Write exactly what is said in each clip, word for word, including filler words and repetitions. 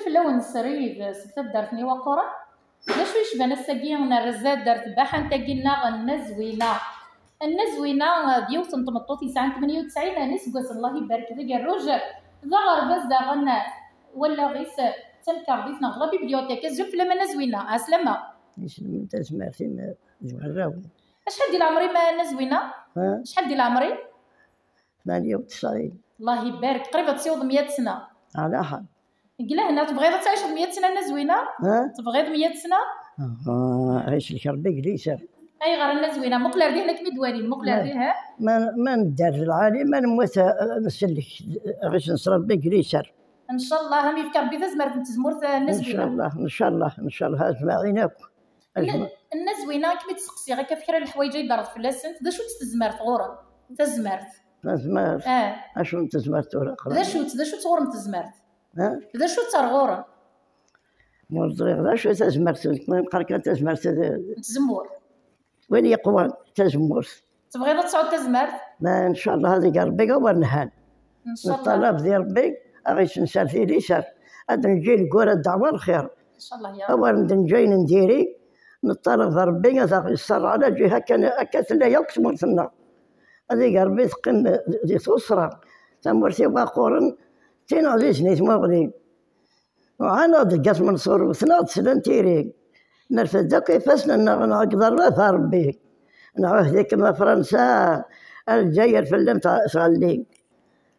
Fell-awen srid seg taddart n Iwaqquren. D acu yecban ass-agi nerza-d ar tbaḥant-agi-nneɣ Nna Zwina? Nna Zwina d yiwet n tmeṭṭut yesɛan tmenya u tesɛin n iseggasen, Allah ibarek, d agerruj, d aɣerbaz daɣen, wallaɣ-is d tamkarḍit neɣ d la bibliothèque. Azul fell-am a Nna Zwina, ɛeslama. Islem tazmert-im d warraw. Acḥal di leɛmer-im a Nna Zwina? Ha? Acḥal di leɛmer-im? Tmanya u tesɛin. Allah ibarek, qrib ad tessiweḍ meyya sna. Ɛla ḥal. Deg lehna, tebɣiḍ ad tɛiceḍ meyya sna a Nna Zwina? Ha? Tebɣiḍ meyya sna? Ah, ɛic lkeṛb i liser. Ayɣer a Nna Zwina? Muqel ar dihin ad kem-id-walin, muqel ar dihin. Ma, ma nedder d lɛali, ma nemmut, eh, nsellek, eh, ɣis nesra Rebbi i liser. Ncallah, am yefka Rebbi tazmert n tezmurt a Nna Zwina. Ncallah, ncallah, ncallah, ajmaɛin akk. Ajma- Nna Zwina, ad kem-id-seqsiɣ akka ɣef kra n leḥwayeǧ ay d-terreḍ fell-asent, d acu-tt tezmert ɣur-m? Tazmert. Tazmert? Ah. Acu n tezmert tura? D acu-tt, d acu-tt ɣur-m tezmert? Ha? D acu-tt ar ɣur-m? Ur ẓriɣ d acu tazmert, neqqar kan tazmert d- n tzemmurt. Win yeqwan tazemmurt. Tebɣiḍ ad tesɛuḍ tazmert? Ma, ncallah, ad ig Rebbi awer nhan. Ncallah. Neṭṭalab di Rebbi, ad ɣ-isenser tiliser. Ad nǧi neggura ddeɛwa lxir. Ncallah ya Rebbi. Awer d-nǧi ayen n diri, neṭṭalab Rebbi ad aɣ-iṣer ɛla ǧiha kan, akka tella yakk tmurt-nneɣ. Ad ig Rebbi teqqim di tuṣra. Tamurt Iwaqquren, d tin ɛzizen i tmuɣli. Uɣaleɣ-d deg At Menṣur, wten-aɣ-d slan tiri. Nerfed akk ifassen-nneɣ, nɛeggeḍ ar baba Rebbi. Nɛuhd-ikem a Fransa, a Lezzayer fell-am tɣ-, tɣelli.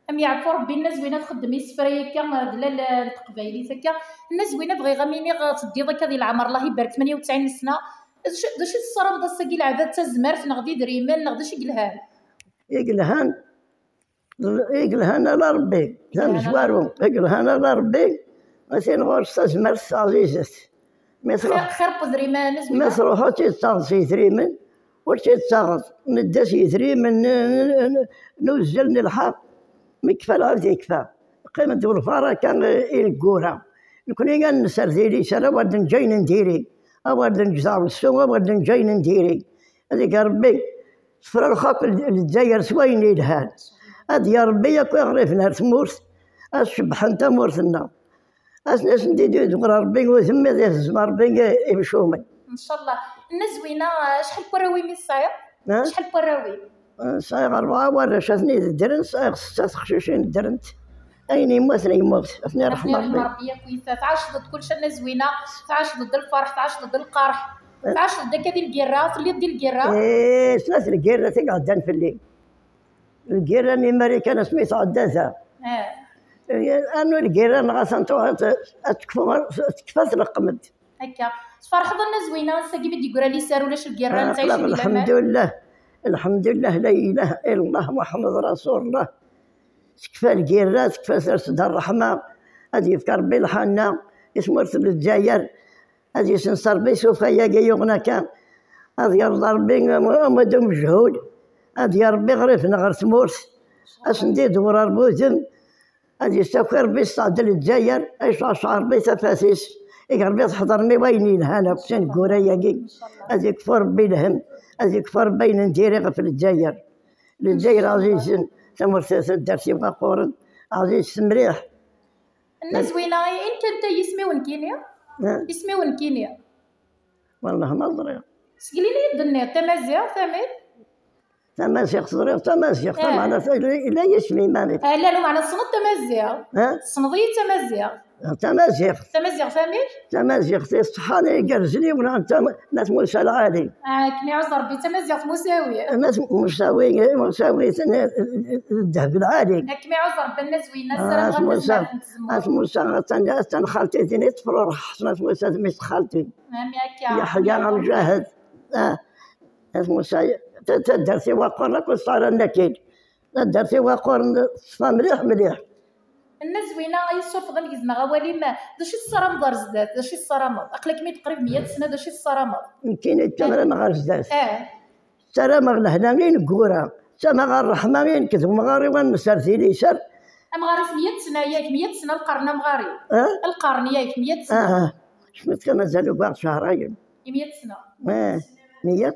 Am yeɛfu Rebbi, Nna Zwina txeddem isefra akka, d lalla n teqbaylit akka. Nna Zwina, bɣiɣ am iniɣ teddiḍ akka di leɛmer, Allah ibarek, tmenya u tesɛin n ssna. D acu, d acu i tessarameḍ ass-agi, leɛbad d tazmert neɣ d idrimen neɣ d acu i yelhan? I yelhan, i yelhan ala Rebbi, d amezwaru, i yelhan ala Rebbi, a tin ɣur-s tazmert taɛzizet. Mi truḥ, xir, xir n wedrim a Nna Zwina. Mi truḥ ur tt-id-taɣeḍ s yedrimen, ur tt-id-taɣeḍ, nedda s yedrimen n, n, n, n uzzel n lḥeqq, mi yekfa lɛebd yekfa. Qqim-d ulfar akka i, i leggura. Nekni ad nser di liser, awer d-neǧǧ ayen n diri, awer d-neǧǧ taɣessu, awer d-neǧǧ ayen n diri. Ad ig Rebbi tefrerx akk Lezzayer s wayen yelhan. Ad d-yerr Rebbi akk iɣriben ar tmurt, ad cebbḥen tamurt-nneɣ. Ad sen-, ad sen-d-idur Rebbi udem, ad ihezzem Rebbi imcumen. Ncallah. Nna Zwina, acḥal n warraw-im i tesɛiḍ? Ha? Acḥal n warraw-im? Sɛiɣ rebɛa warrac, atni ddren, sɛiɣ setta teqcicin ddrent. Ayen yemmuten yemmut, ad ten-irḥem Rebbi. Rebbi yakk-it. Tɛaceḍ-d kullec a Nna Zwina, tɛaceḍ-d lferḥ, tɛaceḍ-d lqerḥ, tɛaceḍ-d akka di lgirra, telliḍ di lgirra? Eh, snat lgirrat i iɛeddan fell-i. Lgirra n Imarikan asmi tɛedda ta. Eh. Anu lgirra neɣ atan tuɣ ad, ad tekfu, tekfa tleqqem-d. Akka. Tferḥeḍ a Nna Zwina, ass-agi mi d-yeggra liser ulac lgirra, nettɛic di laman. Lḥemdullah. Lḥemdullah, la ilaha illallah, Muḥemmed Rasulullah. Tekfa lgirra, tekfa, ters-d ṛṛeḥma, ad yefk Ṛebbi lḥanna i tmurt n Lezzayer, ad yesens Ṛebbi isufa-agi yuɣen akka, ad yerḍ Ṛebbi am-, amad umejhul, ad yerr Ṛebbi iɣriben ɣer tmurt, ad sen-d-idewwer Ṛebbi udem, ad yessaki Ṛebbi sseɛd Lezzayer, ad yecceɛceɛ Ṛebbi tafat-is, ig Ṛebbi teḥḍer mi wayen yelhan akk tineggura-agi, ad yekfu Ṛebbi lhemm, ad yekfu Ṛebbi ayen n diri ɣef Lezzayer. Lezzayer ɛzizen, tamurt, taddart Iwaqquren, ɛzizet mliḥ. Nna Zwina, in kan ta yisem-iw nekkini? Ha? Isem-iw nekkini? Wellah ma ẓriɣ. Seg lini i d-tenniḍ, tamaziɣt, amek? Tamaziɣt, ẓriɣ tamaziɣt, ah, tameɛna, ila, ila yisem iman-is. Ah, la, lameɛna tessneḍ tamaziɣt? Ha? Tessneḍ-iyi tamaziɣt? Tamaziɣt. Tamaziɣt amek? Tamaziɣt iṣeḥḥan igerrzen i wen-, n tam-, n At Musa Lɛali. Ah, ad kem-iɛuzz Rebbi, tamaziɣt Musawi. N At Musawi, Musawi, d ddheb lɛali. Ad kem-iɛuzz Rebbi a Nna Zwina, ah, ssarameɣ-ak tazmert n tzemmurt. At Musa, atan, atan xalti din i tefrurex, At Musa d mmi-s n xalti. Am akka. Yeḥya Mǧahed. Ah, At Musa, ta-, taddart Iwaqquren akk ṣṣara n akil. Taddart Iwaqquren teṣfa mliḥ, mliḥ. Nna Zwina, ay yessurfeḍ ad gezmeɣ awal-im, d acu i tessarameḍ ar zdat? D acu i tessarameḍ? Aql-ikem-id qrib meyya sna, d acu i tessarameḍ? Nekkini ttarameɣ ar zdat. Eh. Ttarameɣ lehna i ineggura, ttarameɣ ṛṛeḥma i nekk d umɣar-iw ad nser di liser. Amɣar-is meyya sna, yak meyya sna lqern amɣar-iw. Eh? Lqern, yak meyya sna. Ah, ah. Cfiɣ kan mazal ugaɣ cehrayen. I meyya sna. Eh, meyya